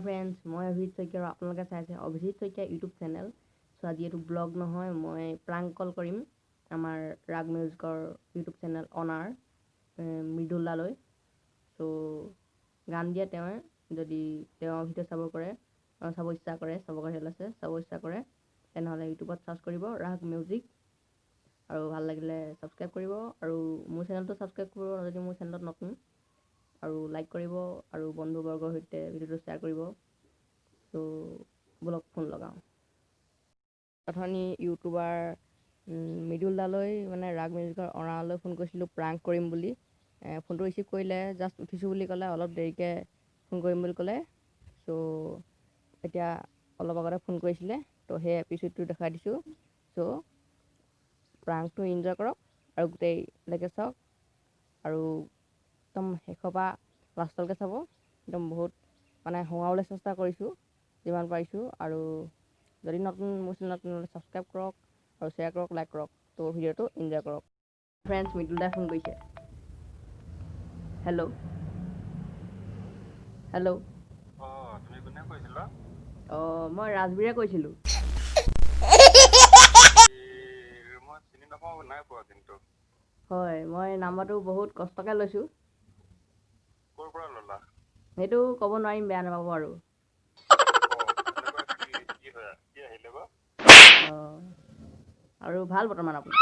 Friends, মই অভিজিত শইকীয়া আৰু আপোনালোকে চাই আছে অভিজিত শইকীয়া ইউটিউব চেনেল। চ' আজি এইটো ব্লগ নহয়, মই প্ৰাংক কল কৰিম আমাৰ ৰাগ মিউজিকৰ ইউটিউব চেনেল অনাৰ মৃদুল দালৈ। চ' গান দিয়ে তেওঁৱে, যদি তেওঁৰ ভিডিঅ' চাব কৰে, চাব ইচ্ছা কৰে, চাব কৰে আছে, চাব ইচ্ছা কৰে, তেনেহ'লে ইউটিউবত চাৰ্চ কৰিব ৰাগ মিউজিক আৰু ভাল লাগিলে ছাবস্ক্ৰাইব কৰিব আৰু মোৰ চেনেলটো ছাবস্ক্ৰাইব কৰিব যদি মোৰ চেনেলত নতুন, আৰু লাইক কৰিব আৰু বন্ধুবৰ্গৰ সৈতে ভিডিঅ'টো শ্বেয়াৰ কৰিব। চ' ব'লক ফোন লগাওঁ। অথনি ইউটিউবাৰ মৃদুল দালৈ, মানে ৰাগ মিউজিকৰ অনাৰলৈ ফোন কৰিছিলোঁ প্ৰাংক কৰিম বুলি। ফোনটো ৰিচিভ কৰিলে, জাষ্ট উঠিছোঁ বুলি ক'লে, অলপ দেৰিকৈ ফোন কৰিম বুলি ক'লে। চ' এতিয়া অলপ আগতে ফোন কৰিছিলে, তো সেই এপিছ'ডটো দেখাই দিছোঁ। চ' প্ৰাংকটো এনজয় কৰক আৰু গোটেইলৈকে চাওক আৰু একদম শেষৰ পৰা লাষ্টলৈকে চাব। একদম বহুত মানে হওঁৱাবলৈ চেষ্টা কৰিছোঁ যিমান পাৰিছোঁ। আৰু যদি নতুন মোৰ চেনেলত, তেনেহ'লে ছাবস্ক্ৰাইব কৰক আৰু শ্বেয়াৰ কৰক, লাইক কৰক। তো ভিডিঅ'টো এনজয় কৰক। ফ্ৰেণ্ডছ, মৃদুল দাই ফোন কৰিছে। Hello, hello. অঁ, তুমি কোনে কৈছিলা? অঁ, মই ৰাজবীৰে কৈছিলোঁ। এই, মই চিনি নাপাওঁ, নাই পোৱা কিন্তু। হয়, মই নাম্বাৰটো বহুত কষ্টকৈ লৈছোঁ। ক'ৰ পৰা ল'লা? সেইটো ক'ব নোৱাৰিম, বেয়া নাপাব আৰু। অঁ, তেনেকুৱা কি কি হয়, কি আহিলে বা? অঁ, আৰু ভাল বৰ্তমান আপোনাৰ?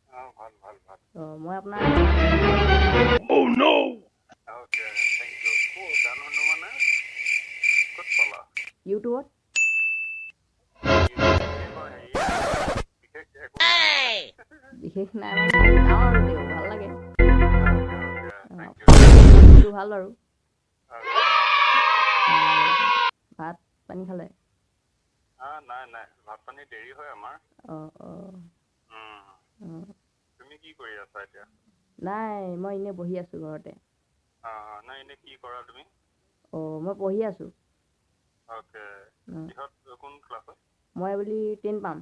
অঁ, ভাল ভাল ভাল। অঁ, মই আপোনাৰ অ'কে, thank U. অ', গান শুনো মানে ক'ত পালা? ইউটিউবত। এনেকুৱা হেৰি বিশেষ একো নাই। বিশেষ নাই মানে যাওঁ আৰু তেওঁ ভাল লাগে। Okay okay, thank U. সেইটো ভাল বাৰু। ভাত পানী খালে? নাই নাই, ভাত পানী দেৰি হয় আমাৰ। অঁ অঁ। অঁ। তুমি কি কৰি আছা এতিয়া? নাই, মই এনেই বহি আছোঁ ঘৰতে। অঁ, নাই, এনেই কি কৰা তুমি? অঁ, মই পঢ়ি আছোঁ। অ'কে। অঁ। কিহত, কোন ক্লাছত? মই বুলি 10 পাম।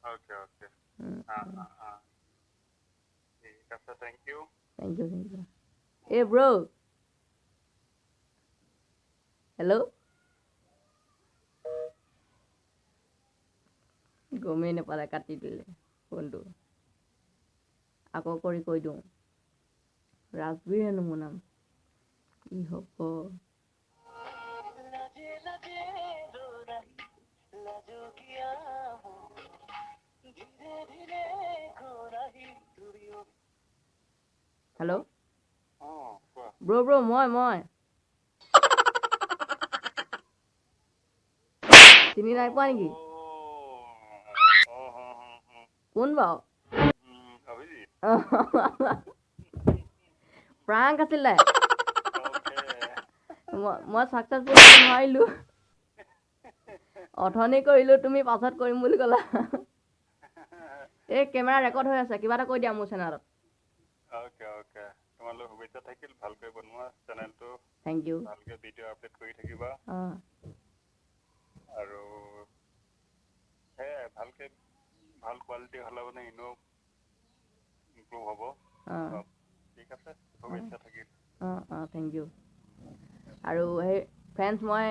Okay okay. অঁ অঁ অঁ, ঠিক আছে, thank U. Thank U, thank U. এই ব্ৰ', হেল্ল', গমেই নাপালে, কাটি দিলে ফোনটো। আকৌ কৰি কৈ দিওঁ, ৰাজবীৰ হেনো মোৰ নাম। কি হ'ব? হেল্ল'। অঁ, কোৱা। ব্ৰ' ব্ৰ', মই চিনি নাই পোৱা নেকি? কোন বাৰু? অভিজিত। প্ৰাংক আছিলে। অ'কে। মই ছাকচেছফুল হ'ব নোৱাৰিলোঁ। অথনি কৰিলোঁ, তুমি পাছত কৰিম বুলি ক'লা। এই কেমেৰা ৰেকৰ্ড হৈ আছে, কিবা এটা কৈ দিয়া মোৰ চেনেলত। অ'কে অ'কে, তোমালৈ শুভেচ্ছা থাকিল, ভালকৈ বনোৱা চেনেলটো। Thank U. ভালকৈ ভিডিঅ' আপলোড কৰি থাকিবা। অঁ। আৰু সেয়াই, ভালকৈ ভাল কোৱালিটি হ'লে মানে এনেও ইম্প্ৰুভ হ'ব। অঁ। চব ঠিক আছে, শুভেচ্ছা থাকিল। অঁ অঁ, thank U. আৰু সেই ফ্ৰেণ্ডছ, মই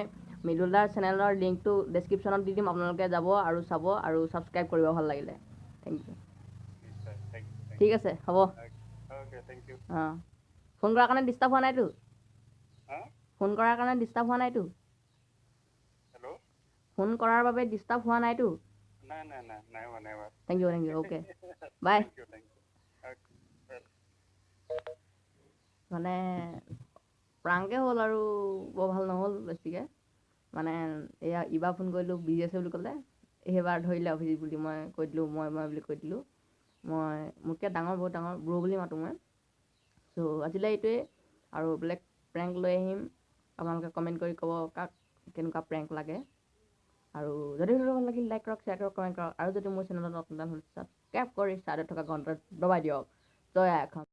মৃদুল দাৰ চেনেলৰ লিংকটো ডেছক্ৰিপশ্যনত দি দিম, আপোনালোকে যাব আৰু চাব আৰু ছাবস্ক্ৰাইব কৰিব ভাল লাগিলে। Thank U. নিশ্চয়, thank U, thank ঠিক আছে, হ'ব। U. Okay, thank U. অঁ, ফোন কৰাৰ কাৰণে ডিষ্টাৰ্ব হোৱা নাইতো? হা? ফোন কৰাৰ কাৰণে ডিষ্টাৰ্ব হোৱা নাইতো? হেল্ল'। ফোন কৰাৰ বাবে ডিষ্টাৰ্ব হোৱা নাইতো? নাই নাই নাই নাই হোৱা, নাই হোৱা। Thank U, thank U. Okay, bye. Thank U, thank U. Okay. মানে প্ৰাংকে হ'ল আৰু বৰ ভাল নহ'ল বেছিকৈ। মানে এয়া ইবাৰ ফোন কৰিলোঁ, বিজি আছে বুলি ক'লে। সেইবাৰ ধৰিলে অভিজিত বুলি, মই কৈ দিলোঁ, মই মই বুলি কৈ দিলোঁ। মই মোতকৈ ডাঙৰ, বহুত ডাঙৰ, ব্ৰ' বুলি মাতোঁ মই। চ' আজিলৈ এইটোৱে আৰু বেলেগ প্ৰেংক লৈ আহিম। আপোনালোকে কমেণ্ট কৰি ক'ব কাক কেনেকুৱা প্ৰেংক লাগে। আৰু যদি ভিডিঅ'টো ভাল লাগিল, লাইক কৰক, শ্বেয়াৰ কৰক, কমেণ্ট কৰক আৰু যদি মোৰ চেনেলত নতুন, তেনেহ'লে ছাবস্ক্ৰাইব কৰি ছাইডত থকা ঘণ্টাটো দবাই দিয়ক। জয় আই অসম।